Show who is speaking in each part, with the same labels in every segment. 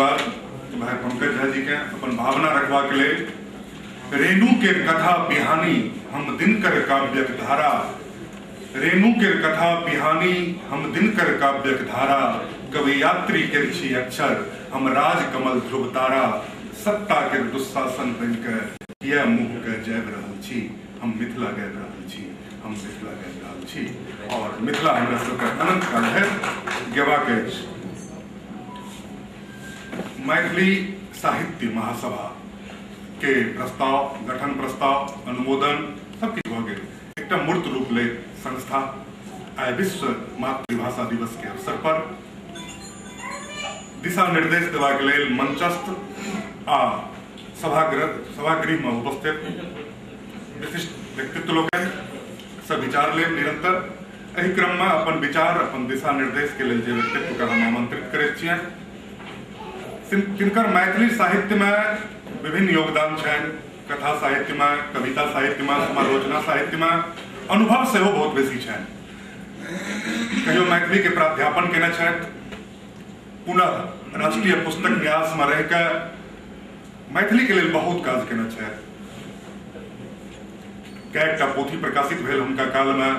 Speaker 1: धन्यवाद भाई पंकज झा जी के अपन भावना रखबाक लेल। रेणु के कथा पिहानी हम दिनकर काव्यक धारा, रेणु के कथा पिहानी हम दिनकर काव्यक धारा, कवि यात्री के छी अक्षर हम राज कमल ध्रुव तारा, सत्ता के दुस्शासन बनिके किया मुँह के जाबि रहल छी, हम मिथिला गाबि रहल छी, हम मिथिला गाबि रहल छी। और मिथिला हमरा सबके अनंत काल धरि गेबाक अछि। मैथिली साहित्य महासभा के प्रस्ताव, गठन प्रस्ताव, अनुमोदन सब किछु भऽ गेल। एकटा मूर्त रूप लैत संस्था आइ विश्व मातृभाषा दिवस के अवसर पर दिशा निर्देश देबाक लेल मंचस्थ आ सभागृह में उपस्थित विशिष्ट व्यक्तित्व लोकनि सब विचार लेब निरंतर। एहि क्रम में अपन विचार, अपन दिशा निर्देश के लेल जे व्यक्तित्व के हम आमंत्रित करैत छियनि, तिनकर मैथिली साहित्य में विभिन्न योगदान छनि, कथा साहित्य में, कविता साहित्य में, समालोचना साहित्य में अनुभव सेहो बहुत बेसी छनि। कहियो मैथिली के प्राध्यापन केने छथि, पुनः राष्ट्रीय पुस्तक न्यास में रहिके मैथिली के लेल बहुत काज केने छथि। कएकटा पोथी प्रकाशित भेल हुनका काल में,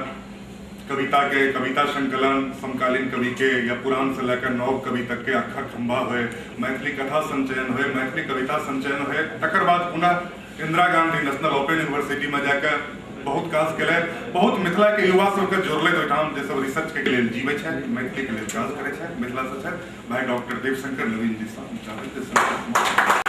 Speaker 1: कविता के कविता संकलन समकालीन कवि के या पुरान से लेकर नव कवि तक के अखा खंभा हुए, मैथिली कथा संचयन हुए, मैथिली कविता संचयन हुए। तकर बाद पुनः Indira Gandhi national open university में जाकर बहुत काज केलथि, बहुत मिथिला के युवा सबके जोड़लथि ओहिठाम जे सब रिसर्च के लेल जीवे छथि, मैथिली के लेल काज करै छथि, मिथिला से छथि भाई डॉक्टर देवशंकर नवीन जी साहब।